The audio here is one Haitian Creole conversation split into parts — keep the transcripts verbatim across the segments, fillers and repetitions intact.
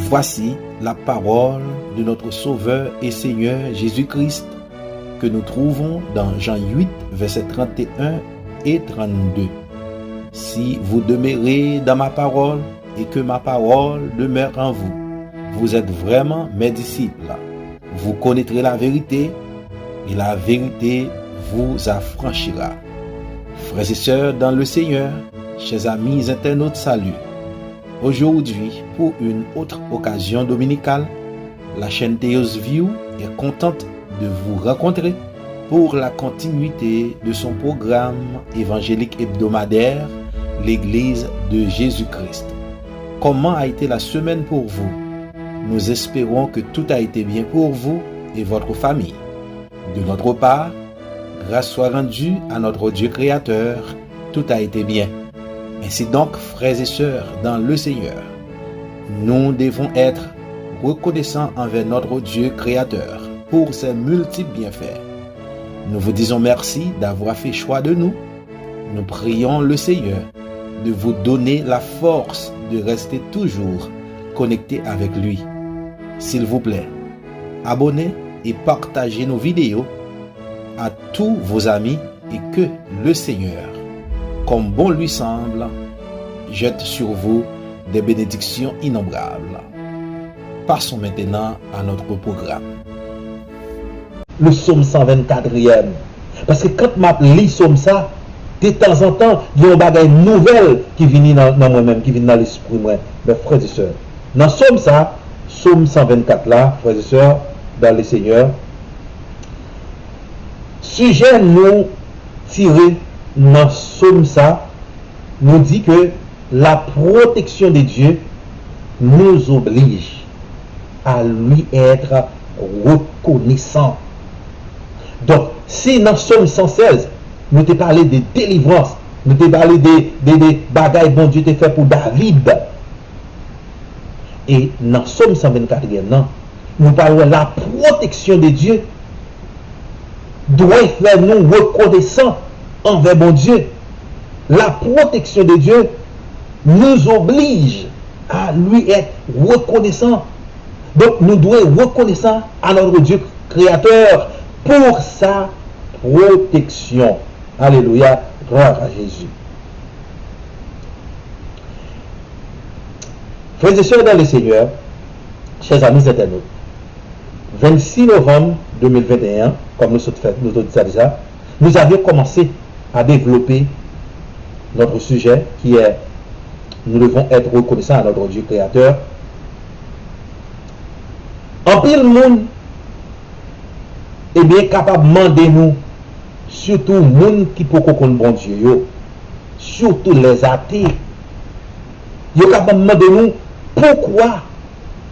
Voici la parole de notre Sauveur et Seigneur Jésus-Christ que nous trouvons dans Jean huit, versets trente et un et trente-deux. Si vous demeurez dans ma parole et que ma parole demeure en vous, vous êtes vraiment mes disciples. Vous connaîtrez la vérité et la vérité vous affranchira. Frères et sœurs dans le Seigneur, chers amis internautes, salut. Aujourd'hui, pour une autre occasion dominicale, la chaîne Theos View est contente de vous rencontrer pour la continuité de son programme évangélique hebdomadaire, l'Église de Jésus-Christ. Comment a été la semaine pour vous? Nous espérons que tout a été bien pour vous et votre famille. De notre part, grâce soit rendue à notre Dieu créateur, tout a été bien. Ainsi donc, frères et sœurs dans le Seigneur, nous devons être reconnaissants envers notre Dieu créateur pour ses multiples bienfaits. Nous vous disons merci d'avoir fait choix de nous. Nous prions le Seigneur de vous donner la force de rester toujours connecté avec lui. S'il vous plaît, abonnez et partagez nos vidéos à tous vos amis et que le Seigneur, comme bon lui semble, jette sur vous des bénédictions innombrables. Passons maintenant à notre programme. Le psaume cent vingt-quatrième. Paske kan m ap li psaume sa, de tanzantan, gen yon bagay nouvèl ki vini nan, nan mwen menm, ki vin nan lespri mwen, mes frères et sœurs. Nan psaume sa, psaume cent vingt-quatre la, frères et sœurs dans le Seigneur, sijè nou tire nan psaume sa, nou di ke la protection de Dieu nous oblige à lui être reconnaissant. Donk, si nan psaume cent seize, nou te pale de delivrans, nou te pale de, de, de bagay Bondye te fè pou David, e nan psaume cent vingt-quatrième nan, nou pral wè la protection de Dieu dwe fè nou rekonesan anvè Bondye. La protection de Dieu nous oblige à lui être reconnaissant. Donk, nou dwe rekonesan a notre Dieu créateur pour sa protection. Alelouya, glwa a Jezi. Frères et sœurs dans le Seigneur, chers amis internautes, vingt-six novembre deux mille vingt et un, comme nous sommes faits, nous avons dit ça déjà, nous avions commencé à développer notre sujet qui est nous devons être reconnaissants à notre Dieu créateur. Anpil moun, ebyen, kapab mande nou, sitou moun ki poko konn Bondye yo, surtout les athées, yo kapab mande nou, pourquoi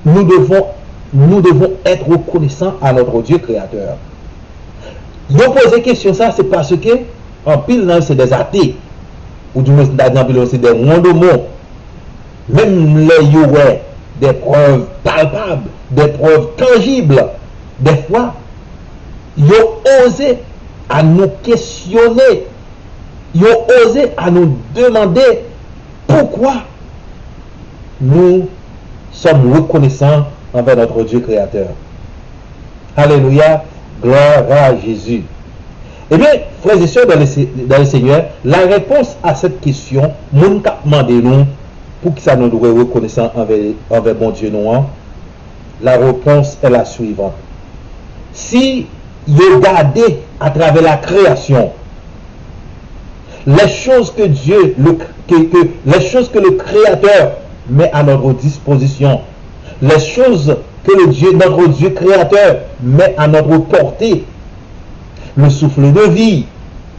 nous devons, nous devons être reconnaissants à notre Dieu créateur. Yo poze kesyon sa, se paske anpil nan yo se des athées, ou di mwens, m ta di anpil nan yo se des wondomon. Menm lè yo wè des preuves palpables, des preuves tangibles, dèfwa, yo oze à nous questionner, yo oze à nous demander pourquoi nous sommes reconnaissants envers notre Dieu créateur. Alléluia, gloire à Jésus. Ebyen, frères et sœurs dans le, dans le Seigneur, la réponse à cette question, moun k ap mande nou poukisa nou dwe rekonesan anvè, anvè Bondye nou an, la réponse est la suivante. Si yo gade atravè la création, les choses que Dieu, le, que, que, les choses que le Créateur met à notre disposition, les choses que le Dieu, notre Dieu créateur met à notre portée, le souffle de vie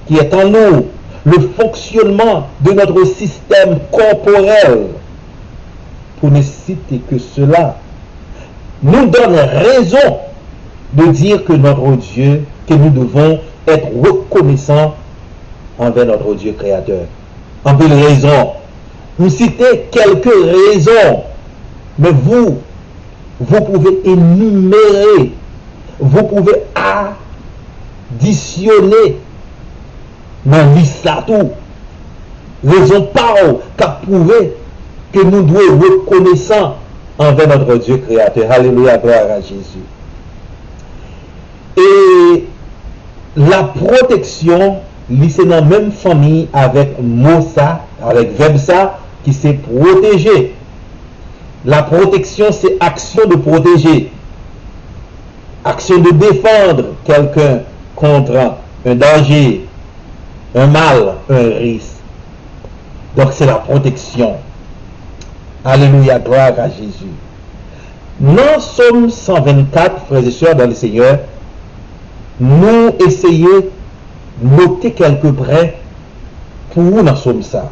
qui est en nous, le fonctionnement de notre système corporel, pour ne citer que cela, nous donne raison de dire que notre Dieu, que nous devons être reconnaissants envers notre Dieu créateur. Anpil rezon. M site kèlke rezon, mais vous, vous pouvez énumérer, vous pouvez additionner nan lis la tou. Rezon pa w k ap pwouve ke nou dwe rekonesan envè notre Dieu créateur. Alelouya, glwa a Jezi. E la pwoteksyon, li se nan menm fanmi avèk mo sa, avèk vèb sa, ki se pwoteje. La protection, c'est action de protéger, action de défendre quelqu'un contre un danger, un mal, un risque. Donc c'est la protection. Alelouya, glwa a Jezi. Nan Sòm san vennkat, frè e sè dan le Senyè, nou eseye note kèlke pwen pou ou nan Sòm sa.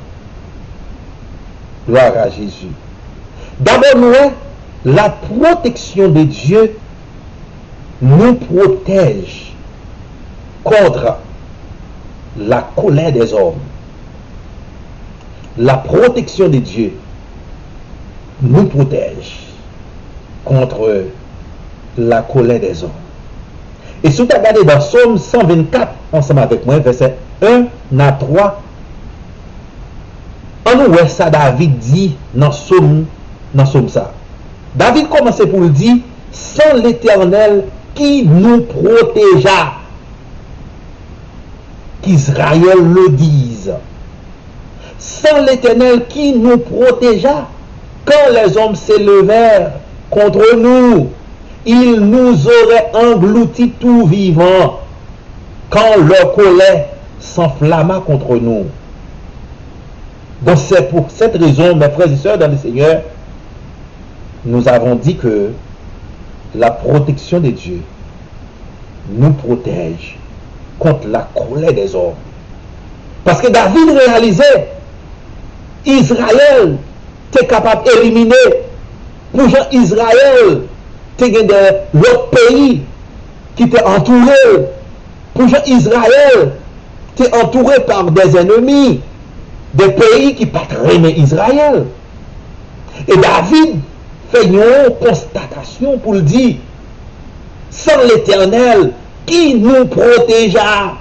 Glwa a Jezi. Dabò, nou wè, la protection de Dieu nous protège contre la colère des hommes. La protection de Dieu nous protège contre la colère des hommes. E si w ta gade dan Sòm san vennkat ansanm avèk mwen, vèsè en a twa, ann nou wè sa David di nan Sòm, nan Sòm sa. David kòmanse pou l di, Sans l'Éternel qui nous protégea, qu'Israël le dise. Sans l'Éternel qui nous protégea, quand les hommes s'élevèrent contre nous, ils nous auraient engloutis tout vivants, quand leur colère s'enflamma contre nous. Donc c'est pour cette raison, mes frères et sœurs dans le Seigneur, nous avons dit que la protection de Dieu nous protège contre la colère des hommes. Paske David reyalize Izrayèl te kapab elimine, pou jan Izrayèl te gen de lòt peyi ki te antoure l, pou jan Izrayèl te antoure pa de zènmi, de peyi ki pa t renmen Izrayèl. E David fè yon konstatasyon pou l di, Sans l'Éternel qui nous protégea.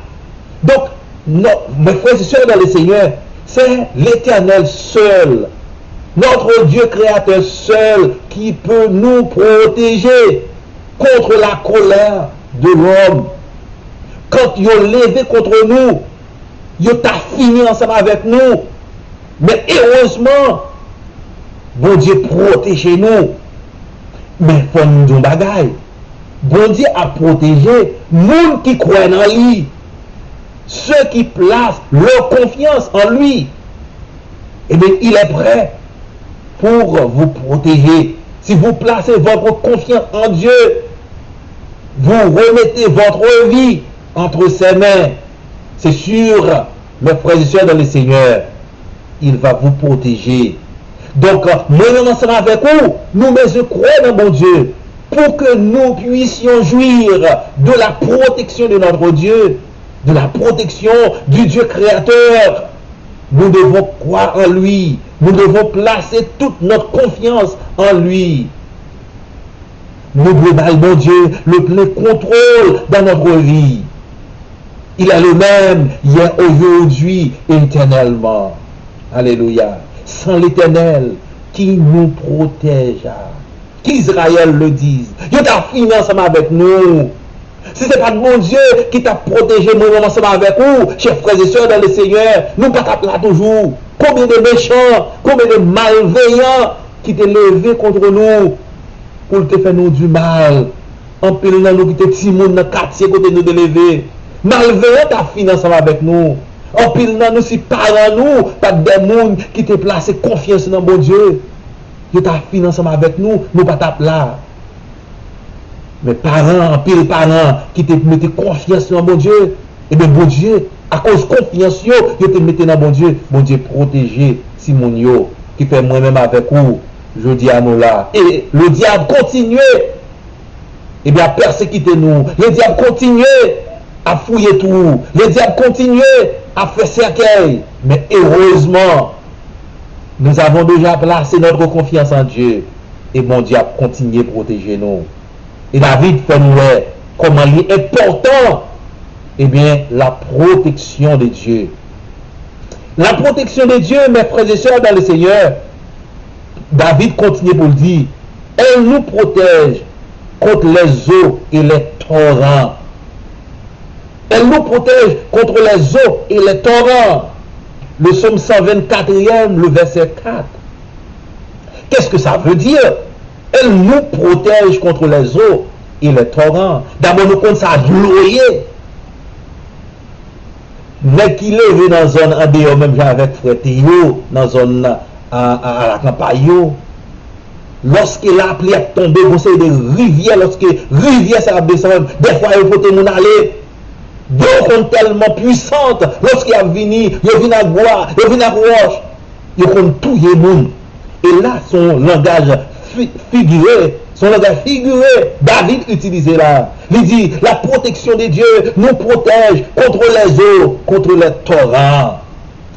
Donc, non, mes frères et sœurs dans le Seigneur, c'est l'Éternel seul, notre Dieu créateur seul qui peut nous protéger contre la colère de l'homme. Quand yo leve contre nous, yo ta fini ansanm avec nous. Men erezman, Bondye pwoteje nou. Men fò nou di yon bagay. Bondye ap pwoteje moun ki kwè nan li. Ceux qui placent leur confiance en lui, eh bien, il est prêt pour vous protéger. Si vous placez votre confiance en Dieu, vous remettez votre vie entre ses mains, c'est sûr, mes frères et sœurs dans le Seigneur, il va vous protéger. Donk, mwen menm ansanm avèk ou, nou bezwen kwè nan Bondye pour que nous puissions jouir de la protection de notre Dieu, de la protection du Dieu créateur. Nous devons croire en lui. Nous devons placer toute notre confiance en lui. Nou dwe bay Bondye le plein contrôle dans notre vie. Il est le même hier, aujourd'hui et éternellement. Alelouya. Sans l'Éternel qui nous protégea, qu'Israël le dise. Yo ta fini ansanm avèk nou. Si se pa t Bondye ki t ap pwoteje mwen menm ansanm avèk ou, chè frè e sè dan le Senyè, nou pa t ap la toujou. Konbyen de mechan, konbyen de malveyan ki te leve kont nou pou l te fè nou di mal. Anpil nan nou ki te timoun nan katye kote nou te leve, malveyan t ap fin ansanm avèk nou. Anpil nan nou, si paran nou pa t de moun ki te plase konfyans nan Bondye, yo t ap fin ansanm avèk nou, nou pa t ap la. Men paran, anpil paran ki te mete konfyans yo nan Bondye, ebyen Bondye, akoz konfyans yo, yo te mete nan Bondye, Bondye pwoteje timoun yo, ki fè mwen menm avèk ou, jodi a nou la. E ledyab kontinye, ebyen, ap pèsekite nou. Ledyab kontinye ap fouye twou. Ledyab kontinye ap fè sèkèy. Men erezman, nous avons déjà placé notre confiance en Dieu. E Bondye ap kontinye pwoteje nou. E David fè nou wè kòman li enpòtan, ebyen, la protection de Dieu. La protection de Dieu, mes frères et sœurs dans le Seigneur, David kontinye pou l di, Elle nous protège contre les eaux et les torrents. Elle nous protège contre les eaux et les torrents. Le psaume cent vingt-quatrième, le verset quatre. Qu'est-ce que ça veut dire? Elle nous protège contre les eaux et les torrents. Dabò, nou konn sa dlo ye. Nèg ki leve nan zòn andeyò, menm jan avèk frè Teyo, nan zòn a, a, a lakanpay yo, lòske lapli ap tonbe, gon seri de rivyè, lòske rivyè sa ap desann, dèfwa yo pote moun ale. Dlo konn tèlman pwisant, lòske y ap vini, yo vin ak bwa, yo vin ak wòch, yo konn touye moun. E la, se yon langaj fi- figire, se yon langaj figire David itilize la. Li di, la protection de Dieu nous protège contre les eaux, contre les torrents.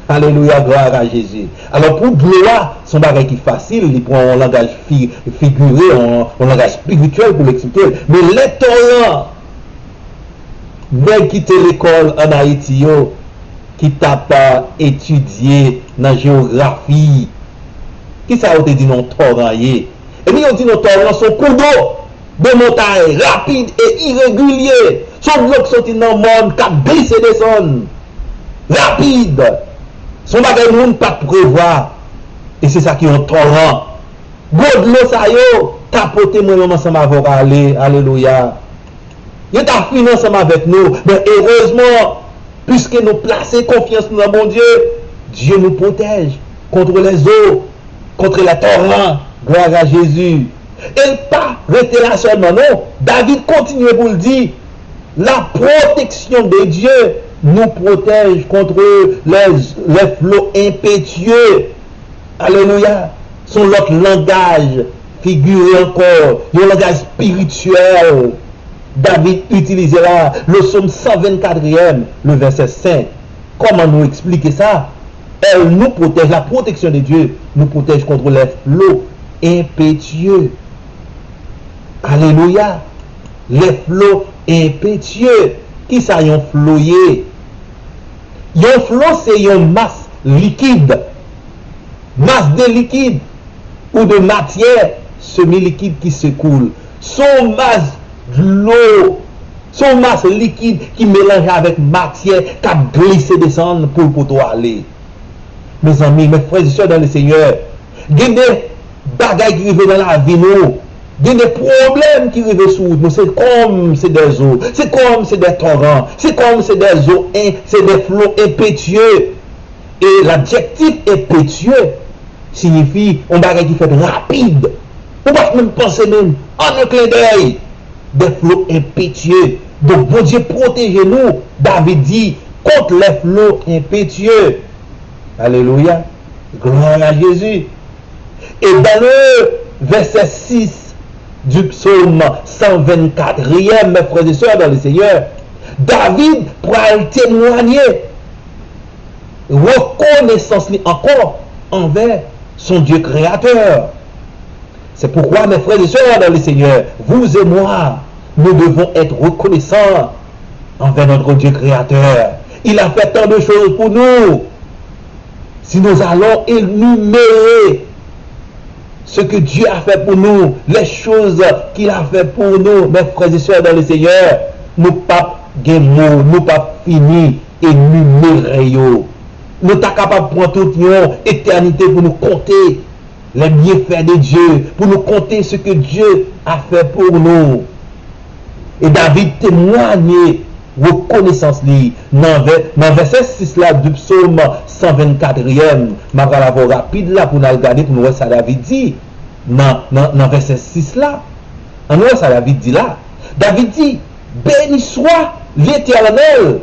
Alelouya, glwa a Jezi. Alò, pou dlo a, se yon bagay ki fasil, li pran yon langaj fi- figire, yon, yon langaj espirityèl pou l eksplike l. Men lè toran, nèg ki te lekòl ann Ayiti yo, ki t ap etidye nan jewografi, kisa yo te di non toran ye? Ebyen, yo di non toran se yon kou dlo de montay, rapid e iregilye. Se yon dlo k soti nan mòn, k ap glise desann rapid. Se yon bagay moun pa t prevwa. E se sa ki yon toran. Gwo dlo sa yo ta pote mwen menm ansanm avè w ale. Alelouya. Yo ta fini ansanm avèk nou. Men erezman, piske nou plase konfyans nou nan Bondye, Dieu nous protège contre les eaux, contre les torrents. Gloire à Jésus. E l pa rete la sèlman, non. David kontinye pou l di, la protection de Dieu nous protège contre les, les flots impétueux. Alelouya. Se yon lòt langaj figire ankò, yon langaj espirityèl David itilize la, le psaume cent vingt-quatrième, le verset cinq. Kòman nou eksplike sa? Elle nous protège, la protection de Dieu nous protège contre les flots impétueux. Alelouya. Les flots impétueux. Kisa yon flo ye? Yon flo se yon mas likid. Masse de liquide ou de matière semi-liquide qui s'écoule. Se yon mas dlo, se yon mas likid ki melanje avèk matyè k ap glise desann pou l pote w ale. Mezanmi, mes frères et sœurs dans le Seigneur, gen de bagay ki rive nan lavi nou, gen de pwoblèm ki rive sou wout nou, se kòm se de zo, se kòm se de toran, se kòm se de zo, en- se de flo enpetye. E ladjektif enpetye siyifi yon bagay ki fèt rapid. Ou pa t menm panse menm, an en klen dèy, de flo enpetye. Donk, Bondye pwoteje nou, David di, kont les flots impétueux. Alelouya. Gloire à Jésus. Et dans le verset six du psaume cent vingt-quatrième, mes frères et sœurs dans le Seigneur, David pral temwanye rekonesans li ankò anvè son Dye Kreyatè. C'est pourquoi, mes frères et sœurs dans le Seigneur, vous et moi, nous devons être reconnaissants envers notre Dieu créateur. Il a fait tant de choses pour nous. Si nous allons énumérer ce que Dieu a fait pour nous, les choses qu'il a fait pour nous, mes frères et sœurs dans le Seigneur, nou p ap gen mo, nou p ap fini enimere yo. Nou ta kapab pran tout yon etènite pou nou konte les bienfaits de Dieu, pour nous conter ce que Dieu a fait pour nous. E David temwanye rekonesans li nan vè- nan vèsè sis la di Psaume cent vingt-quatrième. M ap pral avè w rapid la pou n al gade, pou n wè sa David di nan, nan, nan vèsè sis la. Ann wè sa David di la. David di, Béni soit l'Éternel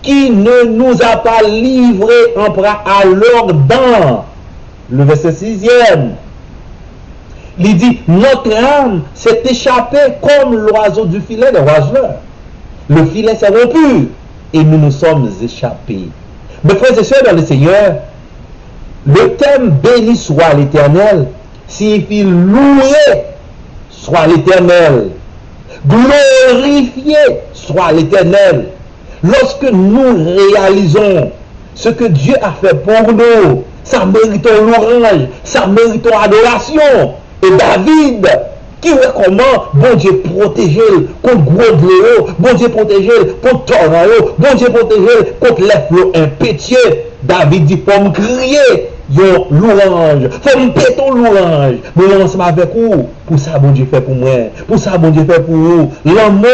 qui ne nous a pas livrés en bras à leurs dents. Le verset sixième, li di, notre âme s'est échappée comme l'oiseau du filet des rageurs. Le filet s'est rompu et nous nous sommes échappés. Mes frères et sœurs dans le Seigneur, le thème béni soit l'Éternel signifie loué soit l'Éternel, glorifié soit l'Éternel. Lorsque nous réalisons ce que Dieu a fait pour nous, ça mérite une louange, ça mérite une adoration. E David, ki wè kòman Bondye pwoteje l kont gwo dlo yo, Bondye pwoteje l kont toran yo, Bondye pwoteje l kont lè flo enpetye, David di, fò m kriye yon lwanj, fò m pete yon lwanj. Mwen ansanm avèk ou pou sa Bondye fè pou mwen, pou sa Bondye fè pou ou. Lanmò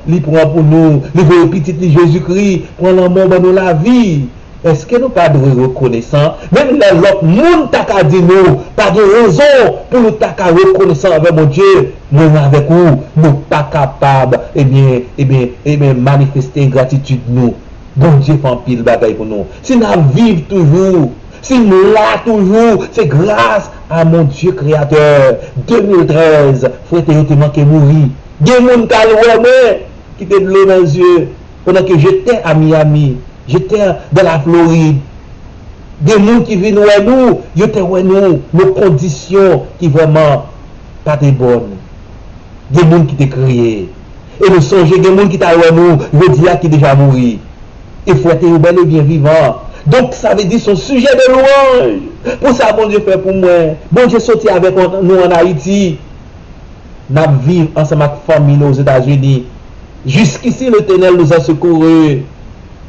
li pran pou nou, li voye pitit li Jezikri pran lanmò ban nou lavi. Èske nou pa dwe rekonesan? Menm lè lòt moun ta ka di nou pa gen rezon pou nou ta ka rekonesan anvè Bondye, mwen avèk ou, nou pa kapab, ebyen, ebyen, ebyen, manifeste gratitid nou. Bondye fè anpil bagay pou nou. Si n ap viv toujou, si m la toujou, se gras a mon Dye Kreyatè. De mil trèz, frè Théo te manke mouri. Gen moun k al wè mwen, ki te dlo nan zye, pandan ke j'étais à Miami, j'étais dans la Floride. Gen moun ki vin wè nou, yo te wè nou nan kondisyon ki vrèman pa te bòn. Gen moun ki te kriye. E nou sonje gen moun ki t al wè nou jodi a ki deja mouri. E frè Théo bèl e byen vivan. Donk, sa vle di se yon sijè de lwanj pou sa Bondye fè pou mwen. Bondye soti avèk nou ann Ayiti. N ap viv ansanm ak fanmi nou Ozetazini. Jusqu'ici, l'Éternel nous a secourus.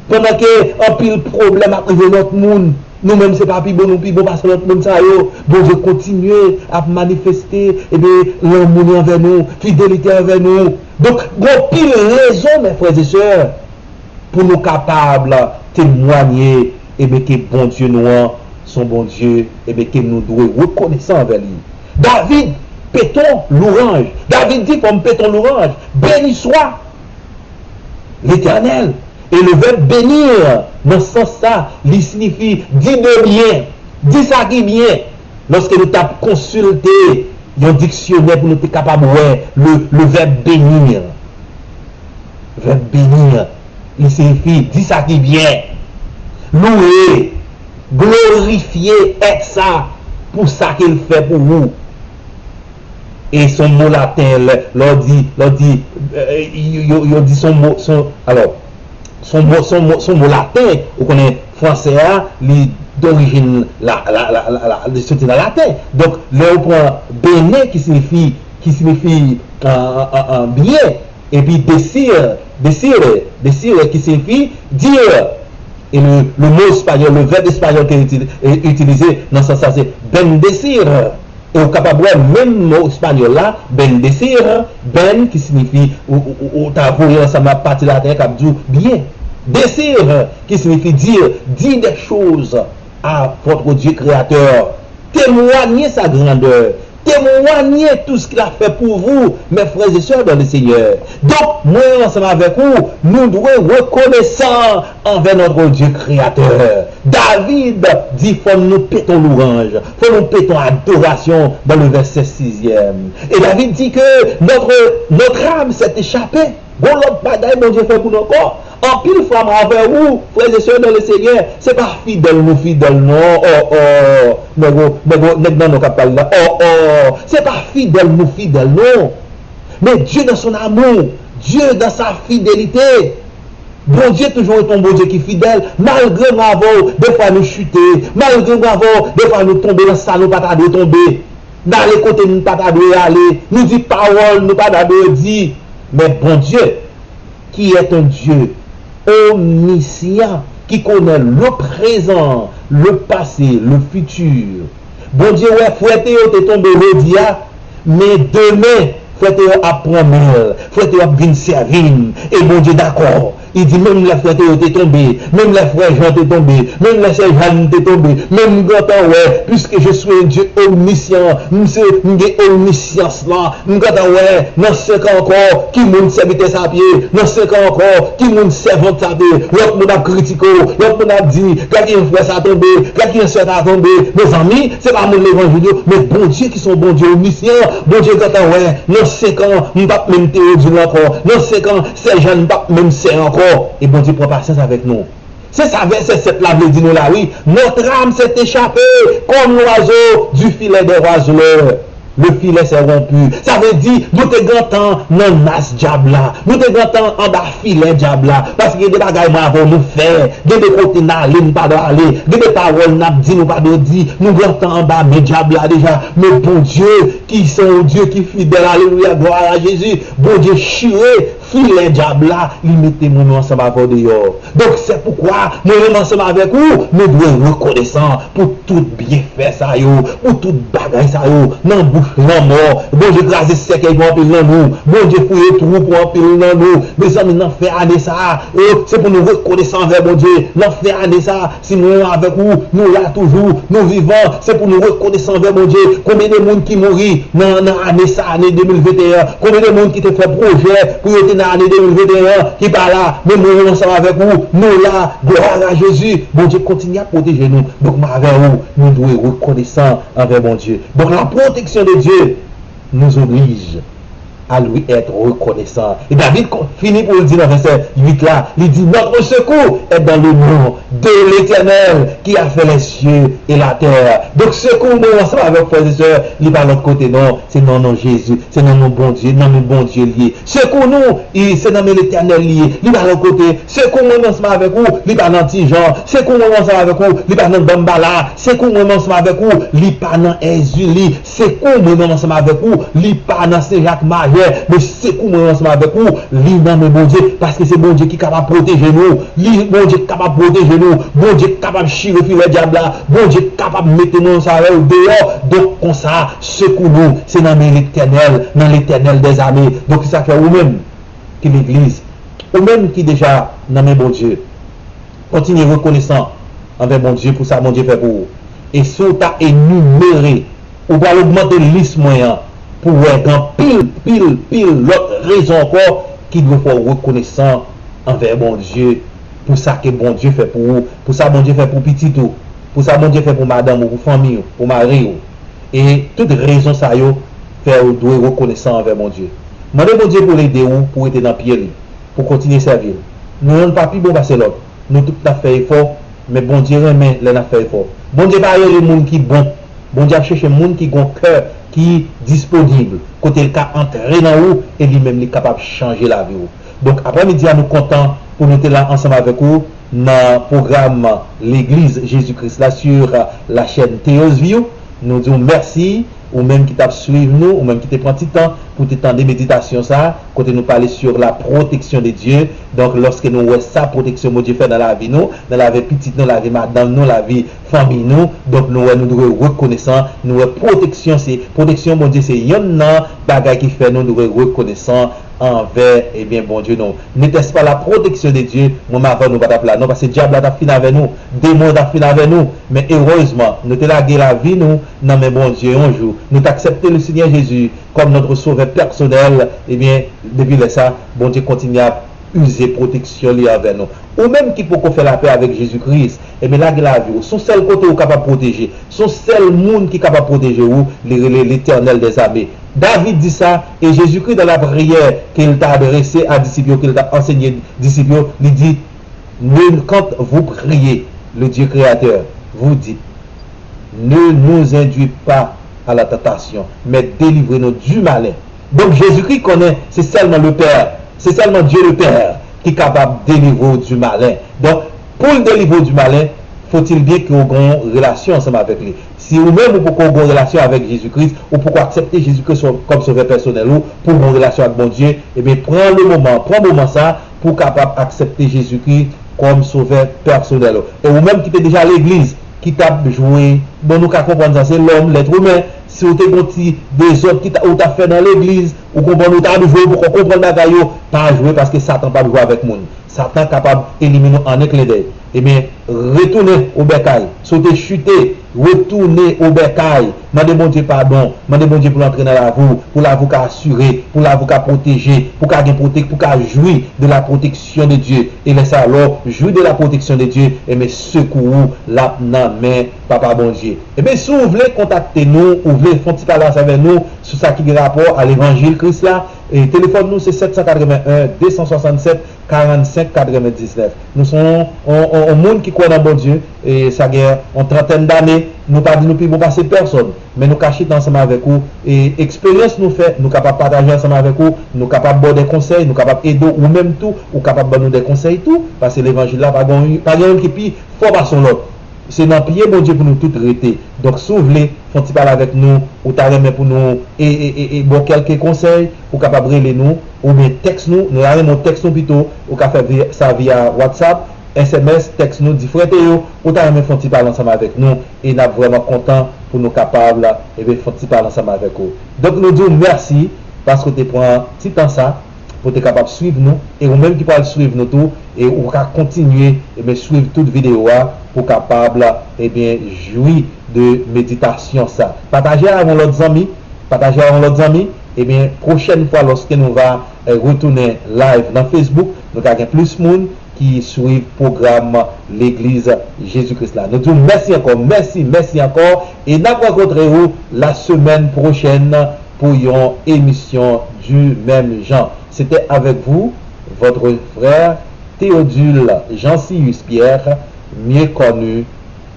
Pandan ke anpil pwoblèm ap rive lòt moun, nou menm se pa pi bon nou pi bon pase lòt moun sa yo. Bondye kontinye ap manifeste, ebyen, lanmou li anvè nou, fidelite anvè nou. Donk, gen anpil rezon, mes frères et sœurs, pou nou kapab temwanye, ebyen, ke Bondye nou an, se yon Bondye, ebyen, ke nou dwe rekonesan anvè li. David pete yon lwanj. David di, fò m pete yon lwanj. Béni soit l'Éternel. E le vèb bénir, nan sans sa, li siyifi di de byen, di sa ki byen. Lòske nou t ap konsilte yon diksyonè pou nou te kapab wè le, le vèb bénir. Vèb bénir, li siyifi di sa ki byen. Louwe, glorifye èt sa pou sa ke l fè pou ou. E se yon mo laten, lè, lè w di, lè w di, eh, yo, yo, yo di se yon mo, se yon, alò, se yon mo, se yon mo, se yon mo laten, ou konnen fransè a, li dorijin la, la, la, la, la, li soti nan laten. Donk, lè ou pran bene ki siyifi, ki siyifi, euh, euh, euh, byen, epi decir, decir, decir ki siyifi dire. E le, le mo espanyòl, le vèb espanyòl ke itili-, e, itilize nan sans sa se bendecir. E ou kapab wè menm mo espanyòl la, bendecir, ben ki siyifi ou, ou, ou, ou ta voye ansanm ak pati laten k ap di w byen. Decir ki siyifi dire, dire des choses à votre Dieu créateur. Temwanye sa grandè, temwanye tout ce qu'il a fait pour vous, mes frères et sœurs dans le Seigneur. Donk, mwen ansanm avèk ou, nou dwe rekonesan anvè notre Dieu créateur. David di fò nou pete yon lwanj, fò nou pete yon adorasyon dans le verset sizyèm. E David di ke notre, notre âme s'est échappée. Gon lòt bagay Bondye fè pou nou ankò. Anpil fwa m avè ou, frè e sè dans le Seigneur, se pa fidèl nou fidèl non. Oh, oh. Nèg ou, nèg ou, nèg nan nou k ap pale la. Oh, oh. Se pa fidèl nou fidèl non. Men Dieu dans son amour, Dieu dans sa fidélité. Bondye toujou rete yon Bondye ki fidèl, malgre m avè w, defwa nou chite, malgre m avè w, defwa nou tonbe nan sa nou pa ta dwe tonbe. N ale kote nou pa ta dwe ale, nou di pawòl nou pa ta dwe di. Men Bondye, qui est un Dieu omniscient, qui connaît le présent, le passé, le futur. Bondye wè frè Théo te tonbe jodi a, men demen, frè Théo ap pran men l, frè Théo ap vin sèvi m, e Bondye dakò. Li di, menm lè frè Théo te tonbe, menm lè frè Jean te tonbe, menm lè sè Jeanne te tonbe, men m gentan wè, puisque je suis un Dieu omniscient, m se, m gen omnisyans lan, m gentan wè, nan senk an ankò, ki moun sèvitè sa ap ye, nan senk an ankò, ki moun sèvant sa ap ye, lòt moun ap kritike w, lòt moun ap di, gad kijan frè sa tonbe, gad kijan sè sa tonbe, mezanmi, se pa moun levanjil yo, men Bondye ki se yon Bondye omnisyan, Bondye gentan wè, nan senk an, m p ap menm Théodule ankò, nan senk an, sè Jeanne p ap menm sè ankò, e Bondye pran pasyans avèk nou. Se sa vèsè sèt la vle di nou la, wi. Notre âme s'est échappée comme l'oiseau du filet des oiseleurs. Le filet s'est rompu. Sa vle di, nou te gentan nan nas dyab la. Nou te gentan anba filè dyab la. Paske gen de bagay mwen avè w nou fè. Gen de kote n ale, n pa dwe ale. Gen de pawòl n ap di, nou pa dwe di. Nou gentan anba men dyab la deja. Men Bondye, ki se yon Dye ki fidèl, alelouya, glwa a Jezi. Bondye chire filè dyab la, li mete mwen menm ansanm avè w deyò. Donk, se poukwa, mwen menm ansanm avèk ou, nou dwe rekonesan pou tout byenfè sa yo, pou tout bagay sa yo, nan bouch lanmò. Bondye kraze sèkèy pou anpil nan nou. Bondye fouye twou pou anpil nan nou. Mezanmi, nan fen ane sa a, e, se pou nou rekonesan anvè Bondye. Nan fen ane sa a, si mwen avèk ou, nou la toujou, nou vivan, se pou nou rekonesan anvè Bondye. Konbyen de moun ki mouri nan, nan ane sa, ane de mil venteyen an? Konbyen de moun ki te fè pwojè pou yo te nan ane de mil venteyen an, ki pa la? Men mwen menm ansanm avèk ou, nou la. Glwa a Jezi. Bondye kontinye ap pwoteje nou. Donk, mwen avè ou, nou dwe rekonesan anvè Bondye. Donc, la protection de Dieu nous oblige à lui être reconnaissant. E David ko- fini pou l di nan vèsè uit la, li di, Notre secours est dans le nom de l'Éternel qui a fait les cieux et la terre. Donk, sekou nou ansanm avèk frè e sè, li pa lòt kote non, se nan non Jezi, se nan non Bondye, nan men Bondye l ye. Sekou nou, i- se nan men Letènèl li ye, li pa lòt kote. Sekou mwen ansanm avèk ou, li pa nan Ti Jan. Sekou mwen ansanm avèk ou, li pa nan Danmbala. Sekou mwen ansanm avèk ou, li pa nan Èzili. Sekou mwen menm ansanm avèk ou, li pa nan Sen Jak Majè, men sekou mwen menm ansanm avèk ou, li nan men Bondye, paske se Bondye ki kapab pwoteje nou. Li, Bondye ki kapab pwoteje nou. Bondye ki kapab chire filè dyab la. Bondye ki kapab mete nou ansanm avè l deyò. Donk, konsa, sekou nou, se nan men Letènèl, nan Letènèl dèzame. Donk, se sa k fè ou menm ki legliz, ou menm ki deja nan men Bondye, kontinye rekonesan anvè Bondye pou sa Bondye fè pou ou. E si w ta enimere, ou pral ogmante lis mwen an pou w wè gen pil, pil, pil lòt rezon ankò ki dwe fè w rekonesan anvè Bondye pou sa ke Bondye fè pou ou, pou sa Bondye fè pou pitit ou, pou sa Bondye fè pou madanm ou, pou fanmi ou, pou mari ou. E tout rezon sa yo fè ou dwe rekonesan anvè Bondye. Mande Bondye pou l ede ou pou w rete nan pye li, pou w kontinye sèvi l. Nou yonn pa pi bon pase lòt. Nou tout n ap fè efò, men Bondye renmen lè n ap fè efò. Bondye pa rele moun ki bon. Bondye ap chèche moun ki gon kè ki disponib, kote l ka antre nan ou e li menm li kapab chanje lavi w. Donk, aprèmidi a, nou kontan pou nou te la ansanm avèk ou nan pwogram Legliz Jezi Kris la sur la chaîne Theos View. Nou di w mèsi, ou menm ki t ap swiv nou, ou menm ki te pran ti tan pou te tande meditasyon sa a, kote nou pale sur la protection de Dieu. Donk, lòske nou wè sa pwoteksyon Bondye fè nan lavi nou, nan lavi pitit nou, lavi madanm nou, lavi fanmi nou, donk nou wè nou dwe rekonesan, nou wè pwoteksyon se, pwoteksyon Bondye se yonn nan bagay ki fè nou dwe rekonesan anvè, ebyen, Bondye nou. N'était-ce pas la protection de Dieu, mwen m avè nou pa t ap la non, paske dyab la t ap fin avè nou, demon yo t ap fin avè nou, men erezman, nou te lage lavi nou nan men Bondye yon jou, nou t aksepte le Seigneur Jésus comme notre sauveur personnel, ebyen, depi lè sa, Bondye kontinye ap ize pwoteksyon li anvè nou. Ou menm ki poko fè lapè avèk Jezi Kris, ebyen, lage lavi w. Se yon sèl kote ou kapab pwoteje. Se yon sèl moun ki kapab pwoteje ou, li rele Letènèl dèzame. David di sa, e Jezikri, dans la prière ke l t adrese a disip yo, ke l t ap ansenye disip yo, li di, Ne, quand vous priez le Dieu créateur, vous dites, Ne nous induis pas à la tentation, mais délivre-nous du malin. Donk, Jezikri konnen se sèlman le Père, se sèlman Dye le Père ki kapab delivre w du malin. Donk, pou l delivre w du malin, faut-il bien ke w gen yon relasyon ansanm avèk li. Si ou menm ou poko gen yon relasyon avèk Jezi Kris, ou poko aksepte Jezi Kris kòm sovè pèsonèl ou, pou w gen yon relasyon ak Bondye, ebyen, pran le moman, pran moman sa pou w kapab aksepte Jezi Kris kòm sovè pèsonèl ou. E ou menm ki te deja legliz, ki t ap jwe, bon, nou ka konprann sa, se lòm, lèt imen, si w te gen yon ti dezòd ki ta, ou t ap fè nan legliz, ou konprann, ou t ap jwe, ou poko konprann bagay yo, pa jwe paske Satan p ap jwe avèk moun. Satan kapab elimine w an en klen dèy. Ebyen, retounen o bèkay. Si w te chite, retounen o bèkay. Mande Bondye padon. Mande Bondye pou l antre nan lavi w, pou lavi w ka asire, pou lavi w ka pwoteje, pou w ka gen pwotek, pou w ka jwi de la protection de Dieu. E lè sa, lè w jwi de la protection de Dieu, ebyen, sekou w l ap nan men Papa Bondye. Ebyen, si w vle kontakte nou, ou vle fè yon ti pale avè nou, sou sa ki gen rapò a levanjil Kris la. E telefòn nou se sèt san katreven en, de san swasannsèt, karannsenk katrevendiznèf. Nou se yon, yon, yon, yon moun ki kwè nan Bondye, e sa gen yon trantèn dane, nou pa di nou pi bon pase pèsonn, men nou ka chita ansanm avèk ou, e eksperyans nou fè, nou kapab pataje ansanm avèk ou, nou kapab ba w de konsèy, nou kapab ede w, ou menm tou, ou kapab ban nou de konsèy tou, paske levanjil la pa gen, pa gen youn ki pi fò pase yon lòt. Se nan pye Bondye pou nou tout rete. Donk, si w vle fè yon ti pale avèk nou, ou ta renmen pou nou e, e, e, e ba w kèlke konsèy, ou kapab rele nou, oubyen tèks nou, nou ta renmen w tèks nou pito, ou ka fè vi- sa via WhatsApp, S M S, tèks nou, di frè Teyo, ou ta renmen fè yon ti pale ansanm avèk nou, e n ap vrèman kontan pou nou kapab, ebyen, fè yon ti pale ansanm avèk ou. Donk, nou di w mèsi paske w te pran ti tan sa pou w te kapab swiv nou, e ou menm ki pral swiv nou tou, e ou ka kontinye, ebyen, swiv tout videyo a pou w kapab, ebyen, jwi de meditasyon sa. Pataje avè yon lòt zanmi, pataje avè yon lòt zanmi, ebyen, pwochèn fwa lòske nou va, eh, retounen live nan Facebook, nou ka gen plis moun ki swiv pwogram Legliz Jezi Kris la. Nou di w mèsi ankò, mèsi, mèsi ankò, e n ap rankontre w la semèn pwochèn pou yon emisyon di menm jan. C'était avec vous, votre frère Théodule Jean-Cius Pierre, mieux connu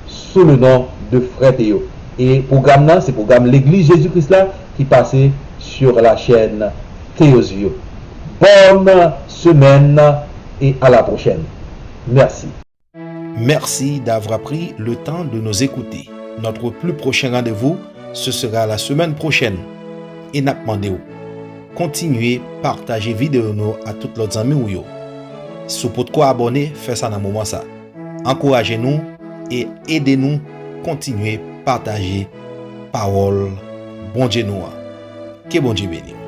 sous le nom de Frère Théo. E pwogram nan, se pwogram Legliz Jezi Kris la ki pase sur la chaîne Theos View. Bonne semaine et à la prochaine. Merci. Merci d'avoir pris le temps de nous écouter. Notre plus prochain rendez-vous, ce sera la semaine prochaine. E n ap mande w, kontinye pataje videyo nou a tout lòt zanmi w yo. Si w potko abòne, fè sa nan moman sa. Ankouraje nou e ede nou kontinye pataje pawòl Bondye nou an. Ke Bondye beni w.